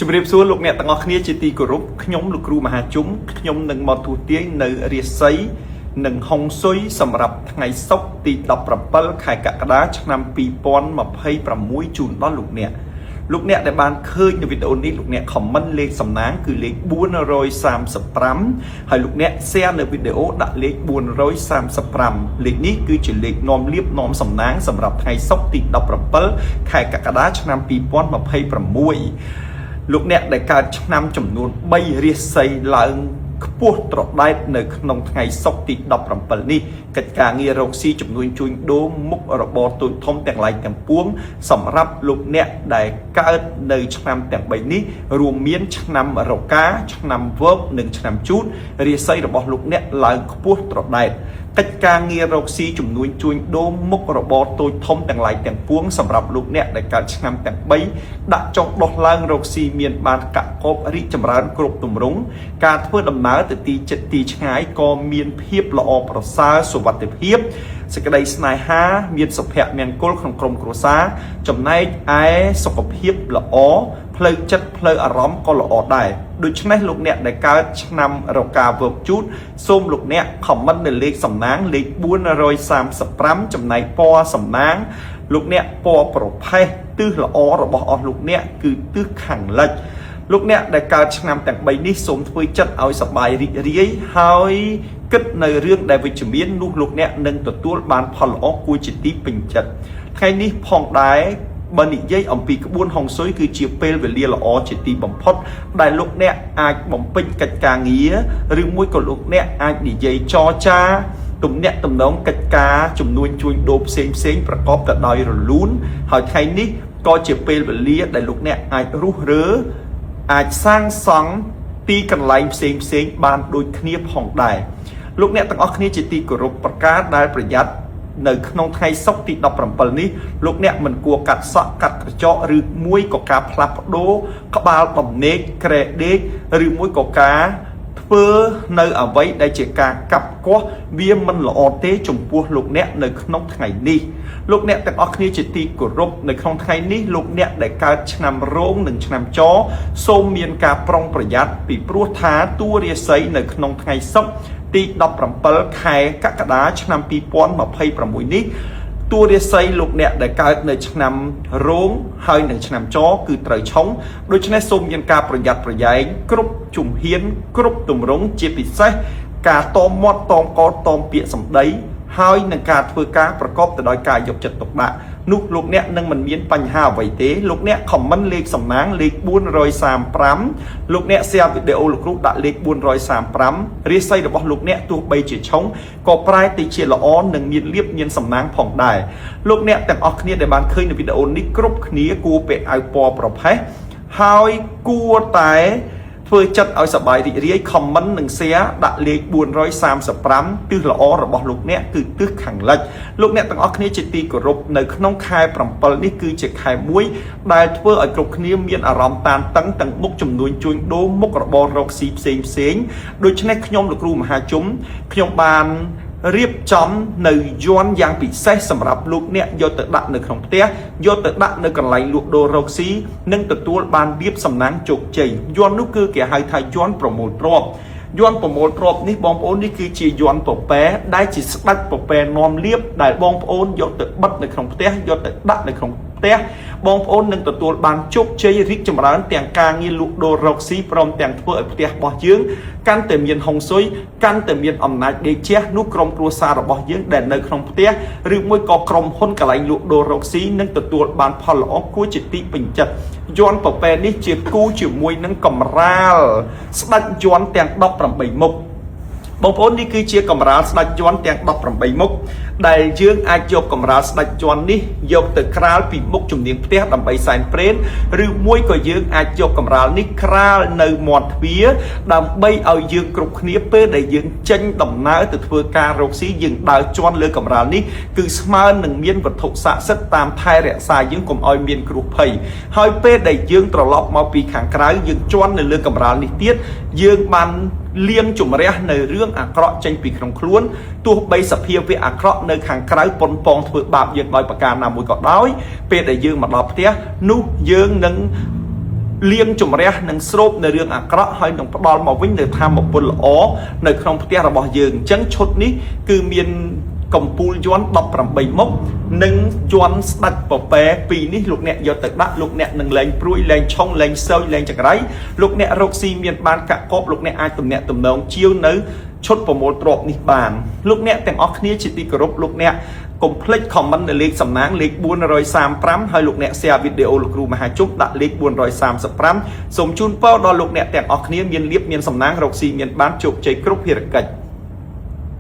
ជម្រាបសួរលោកអ្នកទាំងអស់គ្នាជាទីគោរពខ្ញុំលោកគ្រូមហាជុំខ្ញុំនឹងមកទូទាយនៅរាសីនិងហុងស៊ុយសម្រាប់ថ្ងៃសុក្រទី17ខែកក្កដាឆ្នាំ2026ជូនដល់លោកអ្នកលោកអ្នកដែលបានឃើញនៅវីដេអូនេះលោកអ្នក comment លេខសំណាងគឺលេខ435ហើយលោកអ្នក share នៅវីដេអូដាក់លេខ435លេខនេះគឺជាលេខនាំលៀបនាំសំណាងសម្រាប់ថ្ងៃសុក្រទី17ខែកក្កដាឆ្នាំ2026លោកអ្នកដែលកើតឆ្នាំចំនួន3រាសីឡើងខ្ពស់ត្រដែតនៅក្នុងថ្ងៃសុក្រទី17នេះកិច្ចការងាររកស៊ីចំនួនជួញដូរមុខរបរតូចធំទាំងឡាយទាំងពួងសម្រាប់លោកអ្នកដែលកើតនៅឆ្នាំទាំង3នេះរួមមានឆ្នាំរកាឆ្នាំវកនិងឆ្នាំជូតរាសីរបស់លោកអ្នកឡើងខ្ពស់ត្រដែតកិច្ចការងាររកស៊ីចំនួនជួញដូរមុខរបរតូចធំទាំងឡាយទាំងពួងសម្រាប់លោកអ្នកដែលកើតឆ្នាំទាំង3ដាក់ចុះដោះឡើងរកស៊ីមានបានកាក់កបរីកចម្រើនគ្រប់ទម្រង់ការធ្វើដំណើរទៅទីជិតទីឆ្ងាយក៏មានភាពល្អប្រសើរសុវត្ថិភាពសេចក្តីស្នេហាមានសុភមង្គលក្នុងក្រុមគ្រួសារចំណែកឯសុខភាពល្អផ្លូវចិត្តផ្លូវអារម្មណ៍ក៏ល្អដែរដូច្នេះលោកអ្នកដែលកើតឆ្នាំរកាវកជូតសូមលោកអ្នក comment នៅលេខសំណាងលេខ435ចំណែកពណ៌សំណាងលោកអ្នកពណ៌ប្រផេះទិសល្អរបស់អស់លោកអ្នកគឺទិសខាងលិចលោកអ្នកដែលកើតឆ្នាំទាំង3នេះសូមធ្វើចិត្តឲ្យសប្បាយរីករាយហើយគិតនៅរឿងដែលវិជ្ជមាននោះលោកអ្នកនឹងទទួលបានផលល្អគួរជាទីពេញចិត្តថ្ងៃនេះផងដែរបើនិយាយអំពីក្បួនហុងស៊ុយគឺជាពេលវេលាល្អជាទីបំផុតដែលលោកអ្នកអាចបំពេញកិច្ចការងារឬមួយក៏លោកអ្នកអាចនិយាយចរចាទំនាក់ទំនងកិច្ចការចំនួនជួញដូរផ្សេងផ្សេងប្រកបទៅដោយរលូនហើយថ្ងៃនេះក៏ជាពេលវេលាដែលលោកអ្នកអាចរុះរើអាចសាងសង់ទីកន្លែងផ្សេងផ្សេងបានដូចគ្នាផងដែរលោកអ្នកទាំងអស់គ្នាជាទីគោរពប្រការដែលប្រយ័ត្ននៅក្នុងថ្ងៃសុក្រទី17នេះលោកអ្នកមិនគួរកាត់សក់កាត់ក្រចកឬមួយក៏ការផ្លាស់ប្ដូរក្បាលដំណេកក្រែដេកឬមួយក៏ការធ្វើនៅអ្វីដែលជាការកាប់គាស់វាមិនល្អទេចំពោះលោកអ្នកនៅក្នុងថ្ងៃនេះលោកអ្នកទាំងអស់គ្នាជាទីគោរពនៅក្នុងថ្ងៃនេះលោកអ្នកដែលកើតឆ្នាំរោងនិងឆ្នាំចសូមមានការប្រុងប្រយ័ត្នពីព្រោះថាតួរាសីនៅក្នុងថ្ងៃសុក្រទី17ខែកក្កដាឆ្នាំ2026នេះតួរាសីលោកអ្នកដែលកើតនៅឆ្នាំរោងហើយនិងឆ្នាំចគឺត្រូវឆុងដូច្នេះសូមមានការប្រយ័ត្នប្រយែងគ្រប់ជំហានគ្រប់ទម្រង់ជាពិសេសការតមមាត់តមកតមពាក្យសម្ដីហើយនឹងការធ្វើការប្រកបទៅដោយការយកចិត្តទុកដាក់នោះលោកអ្នកនឹងមិនមានបញ្ហាអ្វីទេលោកអ្នក comment លេខសំណាងលេខ435លោកអ្នក share វីដេអូលោកគ្រូដាក់លេខ435រាសីរបស់លោកអ្នកទោះបីជាឆុងក៏ប្រែទៅជាល្អនិងមានលៀបមានសំណាងផងដែរលោកអ្នកទាំងអស់គ្នាដែលបានឃើញនៅវីដេអូនេះគ្រប់គ្នាគួរពាក់អាវពណ៌ប្រផេះហើយគួរតែធ្វើចិត្តឲ្យសប្បាយរីករាយ comment និង share ដាក់លេខ435ទិសល្អរបស់លោកអ្នកគឺទិសខាងលិចលោកអ្នកទាំងអស់គ្នាជាទីគោរពនៅក្នុងខែ7នេះគឺជាខែមួយដែលធ្វើឲ្យគ្រប់គ្នាមានអារម្មណ៍តានតឹងទាំងមុខចំនួនជួញដូរមុខរបររកស៊ីផ្សេងផ្សេងដូច្នេះខ្ញុំលោកគ្រូមហាជុំខ្ញុំបានរៀបចំនៅយ័ន្តយ៉ាងពិសេសសម្រាប់លោកអ្នកយកទៅដាក់នៅក្នុងផ្ទះយកទៅដាក់នៅកន្លែងលក់ដូររកស៊ីនិងទទួលបានលៀបសំណាងជោគជ័យយ័ន្តនោះគឺគេហៅថាយ័ន្តប្រមូលទ្រព្យយ័ន្តប្រមូលទ្រព្យនេះបងប្អូននេះគឺជាយ័ន្តពពែដែលជាស្ដេចពពែនាំលៀបដែលបងប្អូនយកទៅបិទនៅក្នុងផ្ទះយកទៅដាក់នៅក្នុងផ្ទះបងប្អូននឹងទទួលបានជោគជ័យរីកចម្រើនទាំងការងារលក់ដូររកស៊ីព្រមទាំងធ្វើឲ្យផ្ទះរបស់យើងកាន់តែមានហុងស៊ុយកាន់តែមានអំណាចដេកជះនោះក្រុមគ្រួសាររបស់យើងដែលនៅក្នុងផ្ទះឬមួយក៏ក្រុមហ៊ុនកន្លែងលក់ដូររកស៊ីនឹងទទួលបានផលល្អគួរជាទីពេញចិត្តយ័ន្តពពែនេះជាគូជាមួយនឹងកម្រាលស្ដេចយ័ន្តទាំង18មុខបងប្អូននេះគឺជាកម្រាលស្ដេចយ័ន្តទាំង18មុខដែលយើងអាចយកកម្រាលស្ដេចយ័ន្តនេះយកទៅក្រាលពីមុខជំនាញផ្ទះដើម្បីសែនព្រេនឬមួយក៏យើងអាចយកកម្រាលនេះក្រាលនៅមាត់ទ្វារដើម្បីឲ្យយើងគ្រប់គ្នាពេលដែលយើងចេញដំណើរទៅធ្វើការរកស៊ីយើងដើរជន់លើកម្រាលនេះគឺស្មើនឹងមានវត្ថុស័ក្តិសិទ្ធិតាមថែរក្សាយើងកុំឲ្យមានគ្រោះភ័យហើយពេលដែលយើងត្រឡប់មកពីខាងក្រៅយើងជន់នៅលើកម្រាលនេះទៀតយើងបានលៀងជំរះនៅរឿងអាក្រក់ចេញពីក្នុងខ្លួនទោះបីសភាវៈអាក្រក់នៅខាងក្រៅប៉ុនប៉ងធ្វើបាបយើងដោយប្រការណាមួយក៏ដោយពេលដែលយើងមកដល់ផ្ទះនោះយើងនឹង លៀងជំរះនិងស្រូបនៅរឿងអាក្រក់ហើយនឹងផ្ដល់មកវិញនៅធម៌ពលល្អនៅក្នុងផ្ទះរបស់យើងអញ្ចឹងឈុតនេះគឺមានកំពូលយ័ន្ត18មុខនិងយ័ន្តស្ដេចពពែពីរនេះលោកអ្នកយកទៅដាក់លោកអ្នកនឹងលែងព្រួយលែងឆុងលែងសើចលែងចង្រៃលោកអ្នករកស៊ីមានបានកាក់កបលោកអ្នកអាចទំនាក់ទំនងជាវនៅឈុតប្រមូលទ្រព្យនេះបានលោកអ្នកទាំងអស់គ្នាជាទីគោរពលោកអ្នកកុំភ្លេច comment នៅលេខសំណាងលេខ435ហើយលោកអ្នក share វីដេអូលោកគ្រូមហាជុំដាក់លេខ435សូមជូនពរដល់លោកអ្នកទាំងអស់គ្នាមានលៀបមានសំណាងរកស៊ីមានបានជោគជ័យគ្រប់ភារកិច្ច។